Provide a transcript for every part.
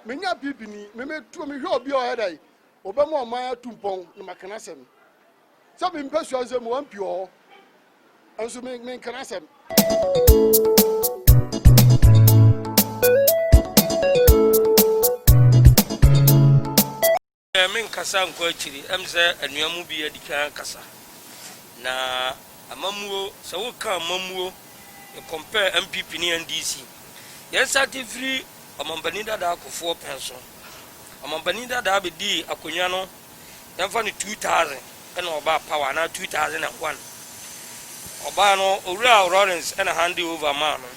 Menya bibini, me metu mehwɛ obi a ɔyɛ dɛ ɔbɛma ɔman atu mpɔn na maka n'asɛm. Sɛ mempɛ sua nsɛm mu wampie hɔ nso menka n'asɛm. Menkasa nkɔ akyiri, ɛm sɛ anua mu bi adi kan akasa. Na amammuo, sɛ woka amammuo, yɛ compare NPP ne NDC. Yɛn starte firi ɔmampanin dadaa Kufuor pɛn so. Ɔmampanin dadaa bɛdii akonnwa no, yɛmfa no 2000 ɛna ɔbaa power anaa 2001. Ɔbaa no, Owura Rawlings ɛna hande over maa no.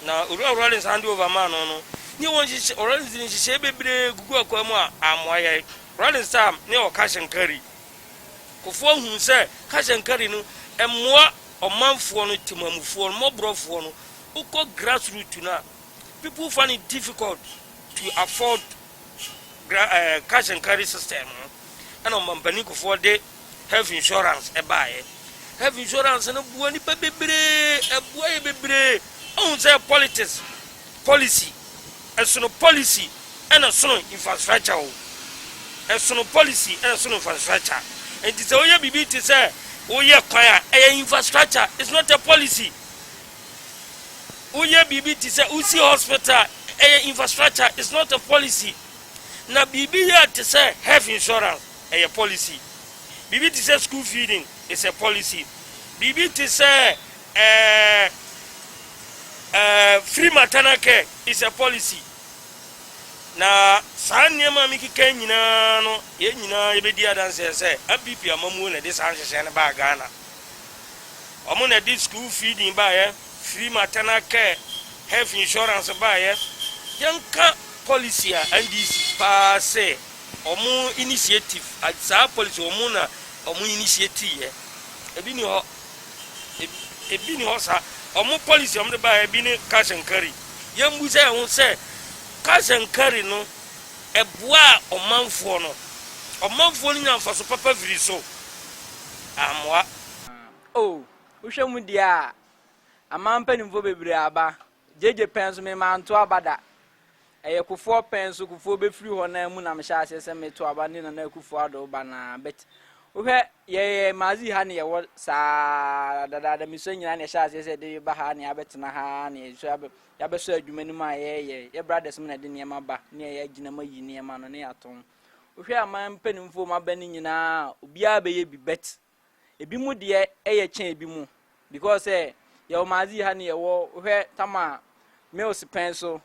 Na Owura Rawlings hand over maa no no, ne wɔn nhyehyɛ, Rawlings de nhyehyɛe bebree gugu akwan mu a ammoa yɛn. Rawlings time ne ɔwɔ cash and carry. Kufuor huu sɛ cash and carry no mmoa ɔmanfoɔ no, temamufoɔ no, mmɔborɔfoɔ no. Wokɔ grass root no a, people find it difficult to afford gra eh, cash and carry system no. Ɛna ɔmampanin Kufuor de health insurance baeɛ. Health insurance no boa nipa bebree, ɛboa yɛ bebree. Ɔhu sɛ politics, policy, ɛsono policy ɛna sono infrastructure o. Ɛsono policy ɛna sono infrastructure. Nti sɛ woyɛ biribi te sɛ woyɛ kwan a, ɛyɛ infrastructure, it's not a policy. Woyɛ biribi te sɛ wosi hospital, ɛyɛ infrastructure, it's not a policy. Na biribi yɛ te sɛ health insurance, ɛyɛ policy. Biribi te sɛ school feeding is a policy. Biribi te sɛ ɛɛ ɛɛ free maternal care is a policy. Na saa nneɛma a mekeka nyinaa no, yɛn nyinaa yɛbɛdi adanseɛ sɛ NPP amammuo na ɛde saa nhyehyɛe no baa Ghana. Wɔn na ɛde school feeding baeɛ, free maternal care, health insurance baeɛ. Yɛnka policy a NDC paa sɛ wɔn initiative, saa policy wɔn na wɔn initiate yɛ. Ebi ni hɔ, ebi ni hɔ saa. Wɔn policy wɔn de baeɛ bi ne cash and carry. Yɛn bu sɛ ɛho sɛ cash and carry no ɛboa ɔmanfoɔ no. Ɔmanfoɔ no nya mfaso papa firi so. Amoa. Oh, wohwɛ mu deɛ a, aman mpanimfoɔ bebree aba. Gyegye pɛn so mema nto aba da. Ɛyɛ Kufuor pɛn so, Kufuor bɛfiri hɔ na mu na mehyɛ aseɛ sɛ meto aba ne Nana Akufo Addo ba naa. But wohwɛ yɛyɛ Mazi ha ne yɛwɔ saa dadaada, mesua nyinaa ne yɛhyɛ aseɛ sɛ yɛde ba ha ne yɛabɛtena ha ne yɛsɔ yɛabɛsɔ adwuma no mu a yɛyɛ. Yɛ brothers mu na ɛde nneɛma ba ne yɛyɛ agyina mu ayi nneɛma no ne yɛatɔn. Wohwɛ aman mpanimfoɔ mu aba no nyinaa, obiara bɛyɛ bi, but ebi mu deɛ ɛyɛ kyɛn ebi mu because sɛ yɛwɔ Mazi ha ne yɛwɔ. Wohwɛ tama Mills pɛn so,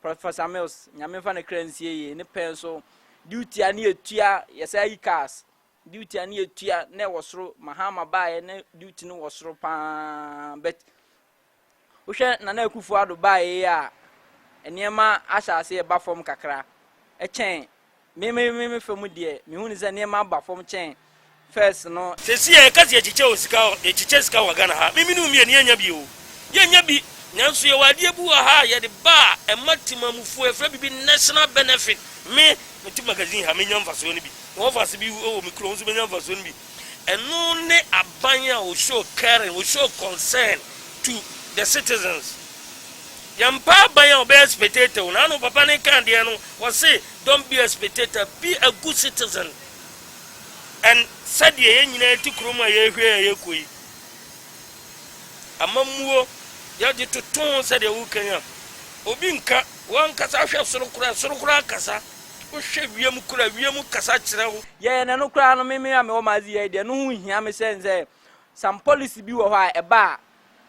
Professor Mills, Nyame mfa ne kra nsie yie, ne pɛn so duty a ne yɛtua, yɛsɛ ayi cars duty a ne yɛtua na ɛwɔ soro. Mahama baeɛ ne duty no wɔ soro paa, but wohwɛ Nana Akufo Addo baeɛ yi a, nneɛma ahyɛ ase ɛba fam kakra ɛkyɛn me me me me fam deɛ. Mehu ne sɛ nneɛma aba fam kyɛn first no. Sɛsi yɛ yɛka sɛ yɛkyekyɛ wɔ sika, yɛkyekyɛ sika wɔ Ghana ha, mimi ne wo mmienu yɛnya bi o, yɛnya bi. Nanso yɛwɔ adeɛ bi wɔ ha a yɛde ba a ɛma temamufoɔ, yɛfrɛ biribi national benefit. Me mete magazine ha, menya mfasoɔ no bi na wɔfa bi wɔ me kuro nso bɛnya mfasoɔ no bi. Ɛno ne aban a o show caring, o show concern to the citizens. Yɛmpa aban a ɔbɛyɛ spectator o. Naano papa ne ka adeɛ no, wɔse don't be a spectator, be a good citizen. And sɛdeɛ yɛn nyinaa ti kurom a yɛhwɛ a yɛkɔ yi, amammuo yɛde toto ho sɛdeɛ wokan a obi nka wankasa hwɛ soro koraa, soro koraa kasa, wohwɛ wiem koraa, wiem kasa kyerɛ wo. Yɛyɛ n'ano koraa no, meme a mewɔ Mazi yɛ deɛ no ho hia me sɛ some policy bi wɔ hɔ a ɛba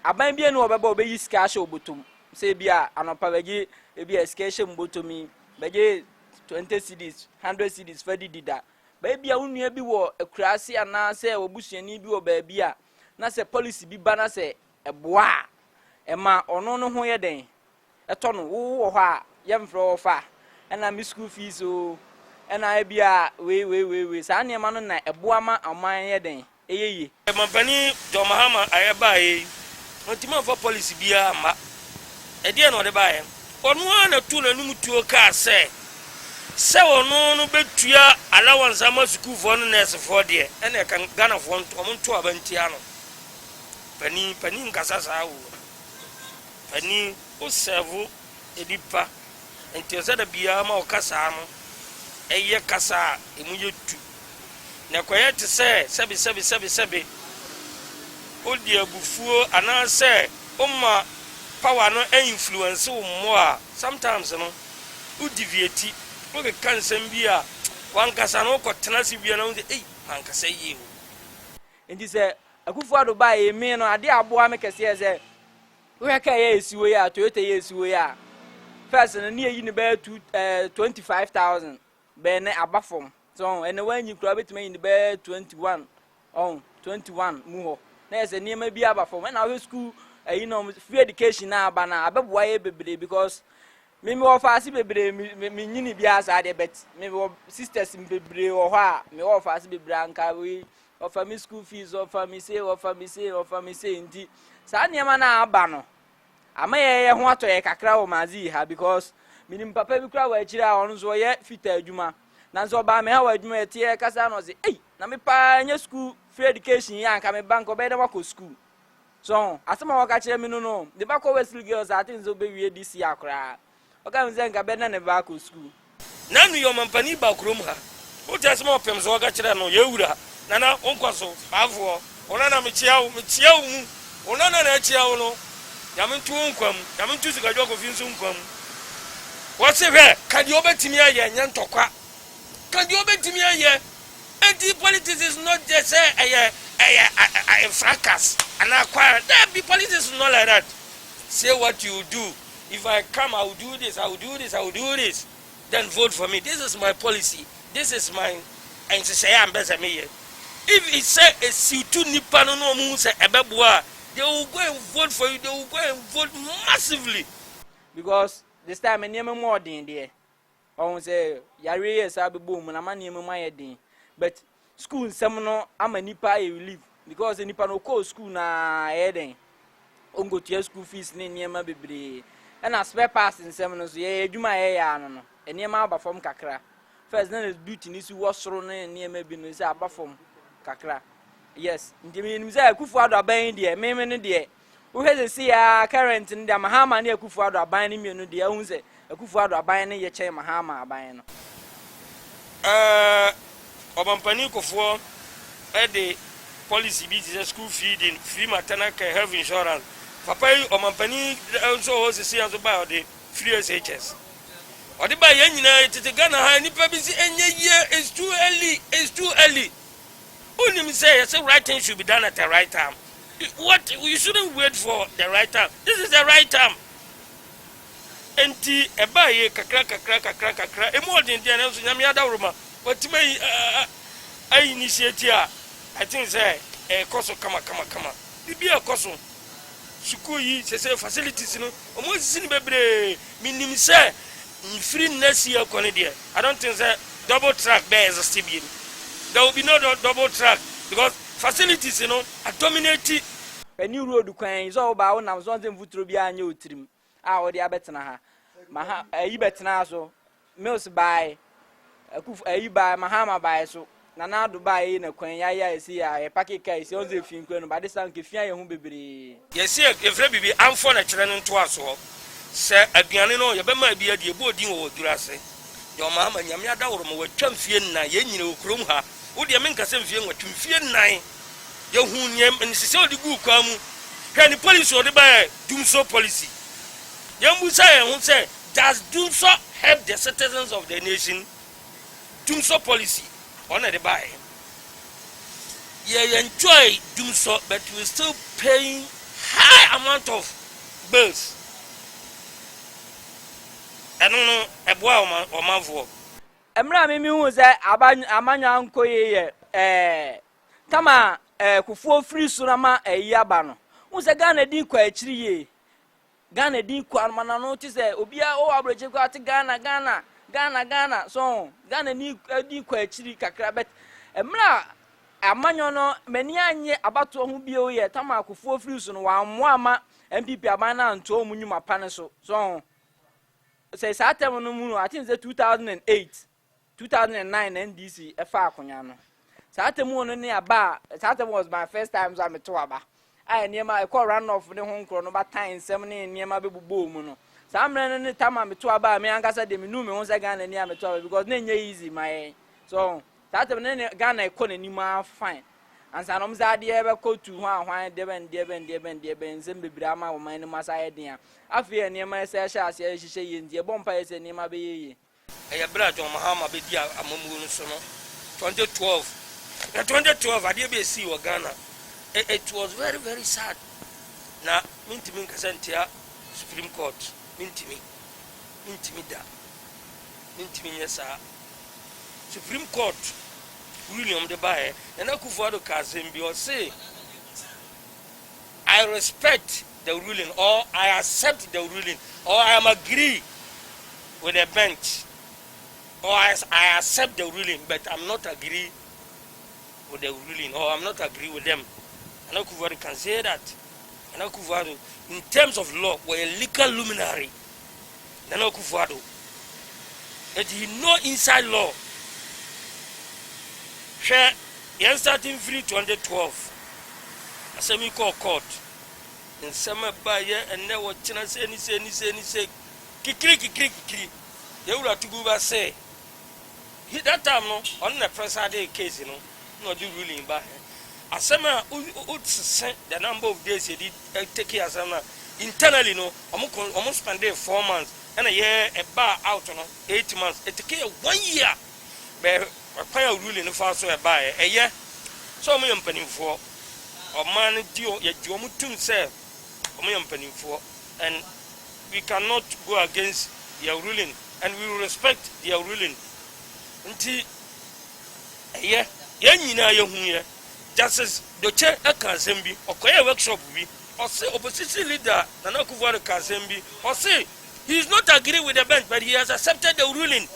a aban bi ani wɔ bɛba ɔbɛyi sika ahyɛ obotom sɛ ebi a anɔpa bɛgye ebi a sika hyɛ mu bɔtɔm yi, bɛgye 20 cedis, 100 cedis fa didi da. Baabi a wo nua bi wɔ akuraase anaasɛ wɔ bi wɔ baabi a na sɛ policy bi ba na sɛ ɛboa a, ɛma ɔno no ho yɛ den ɛtɔ no. Wo wɔ hɔ a yɛmfrɛ wɔ fa ɛna me school fees o, ɛna ebi a wei wei wei wei, saa nneɛma no na ɛboa ma ɔman yɛ den ɛyɛ yie. Mampanin John Mahama ayɛ baeɛ yi, ɔntumi amfa policy biara mma. Ɛdeɛ na ɔde baeɛ, ɔno ara na tu n'anim tuo kaa sɛ ɔno no bɛtua allowance ama sukuufoɔ no, nɛɛsefoɔ deɛ, ɛna ɛka Ghanafoɔ ɔmo nto aba ntia no. Panin panin nkasa saa o. Panin o, serve nipa. Nti ɛsɛ da biara ma wo kasaa no yɛ kasa a emu yɛ du, na ɛkɔyɛ te sɛ sɛbe sɛbe sɛbe sɛbe wode abufuo anaasɛ woma power no influence wo more a, sometimes no wo deviate, wokeka nsɛm bi a w'ankasa no wokɔtena ase wie a na wohu sɛ ei, mankasa yie o. Nti sɛ Akufo Addo baeɛ yi, me no adeɛ a aboa me kɛseɛ sɛ wohwɛ kaa yi a ɛsi hɔ yi a, Toyota yi a ɛsi hɔ yi a, first no ne yɛyi no bɛyɛ two ɛɛ 25,000 bɛyɛ ne aba fam. So ɛnɛ wanyi koraa wobɛtumi ayi no bɛyɛ 21 ɔn 21 mu hɔ. Na yɛ sɛ nneɛma bi aba fam. Ɛna wohwɛ school ɛyi na wɔn free education na aba na abɛboa yɛ bebree because me me wɔ faase bebree, me me me nyini biara saa deɛ, but me wɔ sisters bebree wɔ hɔ a me wɔ faase bebree anka wei ɔfa me school fees, ɔfa me sei, ɔfa me sei, ɔfa me sei. Nti saa nneɛma no a aba no ama yɛyɛ ho atɔ yɛ kakra wɔ maadze yi ha, because menim papa bi koraa wɔ akyire a ɔno nso ɔyɛ fita adwuma, nanso ɔbaa me ha wɔ adwuma, yɛte yɛ kasa na ɔse, "Ei, na me paa nyɛ school free education yi a, anka me ba nka ɔbɛyɛ dɛ wakɔ school?" So asɛm a wɔka kyerɛ me no, ne ba kɔ Wesley Girls a, I think sɛ wobɛwie this year koraa. Ɔka mi sɛ nka bɛda ne ba akɔ school. Nanu yɛ ɔmampanin ba kurom ha. Wote asɛm a ɔpem so ɔka kyerɛ no, yɛ wura Nana, wo nkɔ so baafoɔ. Wo nana mekyea wo, mekyea wo mu. Wo nana na akyia wo no. Nyame nto wo nkwa mu. Nyame nto Sikadwa Kofi nso nkwa mu. Wɔse hwɛ, ka deɛ wobɛtumi ayɛ, nyɛ ntɔkwa. Ka deɛ wobɛtumi ayɛ. Enti politics is not just sɛ ɛyɛ fracas anaa quarrel. Dabi, politics is not like that. Say what you do. If I come, I will do this, I will do this, I will do this. Then vote for me. This is my policy. This is my nhyehyɛeɛ a mpɛ sɛ meyɛ. If it's sɛ esiw nipa no na ɔmo hu sɛ ɛbɛboa a, they will go and vote for you. They will go and vote massively. Because this time nneɛma mu ɔden deɛ, ɔho sɛ yareɛ yɛ saa bɛbɔ mu na ama nneɛma mu ayɛ den, but school nsɛm no ama nipa ayɛ relief, because nipa no okɔɔ school na ɛyɛ den onkotua school fees ne nneɛma bebree. Ɛna spare parts nsɛm no nso, yɛyɛ adwuma a yɛyɛ ano no, nneɛma aba fam kakra. First na duty ne si wɔ soro ne nneɛma bi no sɛ aba fam kakra. Yes, nti menim sɛ Akufo Addo aban yi deɛ, meme no deɛ, wohwɛ sɛ si ya current no deɛ, Mahama ne Akufo Addo aban no mmienu deɛ, ahu sɛ Akufo Addo aban no yɛ kyɛn Mahama aban no. Ɔmampanin Kofoɔ de policy bi te sɛ school feeding, free maternal care, health insurance. Papa yi, ɔmampanin nso a ɔwɔ sisi nso ba, ɔde free SHS. Ɔde ba, yɛn nyinaa tete Ghana ha, nipa bi si ɛnyɛ yie, it's too early, it's too early. Wonim sɛ yɛsɛ right thing should be done at the right time. What you shouldn't wait for the right time. This is the right time. Nti ɛbaa yie kakra kakra kakra kakra, emu ɔden deɛ, nanso Nyame adaworoma watumi ayi initiate a I think sɛ ɛkɔ so kama kama kama. Bibi ɛkɔ so, sukuu yi sɛ facilities no, ɔmo asisi no bebree. Menim sɛ mfiri next year kɔ no deɛ, I don't think sɛ double track bɛyɛ exist biem. There will be no double track because facilities no adominate. Ɛni road kwan yi sɛ ɔbaa wonam so ɔnsɛ mfuturo biara nyɛ otirim a wɔde abɛtena ha ma ha ɛyi bɛtena so. Mills bae, Akufo ɛyi bae, Mahama bae so, Nana Addo bae yi na kwan yɛayɛ a ɛsi yɛ a yɛpake kaa esi ɔnsɛ efi nkura no ba de sa nka fi ayɛ ho bebree. Yɛsi yɛfrɛ biribi amfɔ na kyerɛ no ntoasoɔ sɛ aduane no yɛbɛma bi adi, ɛbɔ odin wɔ waduru ase deɛ ɔma ama Nyame adaworo ma watwa mfie 4. Yɛn nyina wɔ kurom ha, wo deɛ menka sɛ mfie 8, mfie 4, yɛhu neɛ nhyehyɛ ɔde guu kwan mu. Hwɛ ne policy ɔde baɛ, dumsɔ policy. Yɛmbusa yɛn ho sɛ, does dumsɔ help the citizens of the nation? Dumsɔ policy ɔna de baɛ, yɛ enjoy dumsɔ, but we still paying high amount of bills. Ɛno no ɛboa ɔmanfoɔ? Mmerɛ a mimi hu sɛ aba amanyɔ ankɔ yie yɛ tama Kufuo firi so na ma ɛyi aba no, hu sɛ Ghana din kɔ akyiri yie. Ghana din kɔ anoma no te sɛ obiara ɔwɔ aburokyi kɔ ate Ghana, Ghana, Ghana, Ghana. So Ghana ni din kɔ akyiri kakra, but mmerɛ a amanyɔ no m'ani anye abatoɔ ho bio yɛ tama Kufuo firi so no, wɔammoa ama NPP aban no antoa wɔn nnwuma pa no so. So sɛ saa tɛm no mu no, I think sɛ 2008, 2009 na NDC ɛfa akonnwa no. Saa tɛm no ne aba a, saa tɛm was my first time so a meto aba a, nneɛma ɛkɔ run off ne ho nkorɔ no batan nsɛm ne nneɛma bɛbobɔ mu no. Saa mmerɛ no ne tam a meto aba a me ankasa deɛ menu me ho sɛ Ghana ni a meto aba because na ɛnyɛ easy ma yɛn. So saa tam no ne Ghana ɛkɔ n'anim ara fine. Ansa na wɔn sɛ adeɛ bɛkɔ tu ho ahwan deɛ bɛn deɛ bɛn deɛ bɛn deɛ bɛn nsɛm bebree ama ɔman no mu asa ayɛ den a afei a nneɛma ɛsɛ ɛhyɛ aseɛ ɛhyehyɛ yie nti yɛbɔ mpaeɛ sɛ nneɛma bɛyɛ yie. Ɛyɛ berɛ a John Mahama bɛdi amammuo no so no, 2012. Na 2012 adeɛ bi ɛsii wɔ Ghana, it was very very sad. Na mentumi nkasa ntia Supreme Court, mentumi, mentumi da, mentumi nyɛ saa. Supreme Court ruling wɔn de baeɛ, Nana Akufo-Addo ka asɛm bi, ɔse, "I respect the ruling," or "I accept the ruling," or "I am agree with the bench," or I accept the ruling, but I'm not agree with the ruling," or "I'm not agree with them." Nana Akufo-Addo can say that. Nana Akufo-Addo, in terms of law, were a legal luminary. Nana Akufo-Addo. That he know inside law. Hwɛ, yɛn starting firi 2012. Asɛm yi kɔɔ court. Nsɛm ɛbaeɛ ɛnɛ wɔkyena sɛ ni sɛ ni sɛ ni sɛ kikiri kikiri kikiri. Yɛwura Tuguba sɛ he that time no ɔno na preside case no na ɔde ruling ba. Asɛm a wosese the number of days yɛde take asɛm no internally no, ɔmo spend 4 months ɛna yɛ ɛba out no 8 months. Ɛtake yɛ one year bɛɛ ɛkwan a ruling no fa so ɛbaeɛ. Ɛyɛ sɛ ɔmo yɛ mpanimfoɔ, ɔman no di yɛgye ɔmo tum sɛ ɔmo yɛ mpanimfoɔ and we cannot go against their ruling and we respect their ruling. Nti ɛyɛ yɛn nyinaa yɛhu yɛ Justice Dotse ɛka asɛm bi, ɔkɔyɛ workshop bi, ɔse opposition leader Nana Akufo-Addo ka asɛm bi, ɔse he is not agree with the bench but he has accepted the ruling.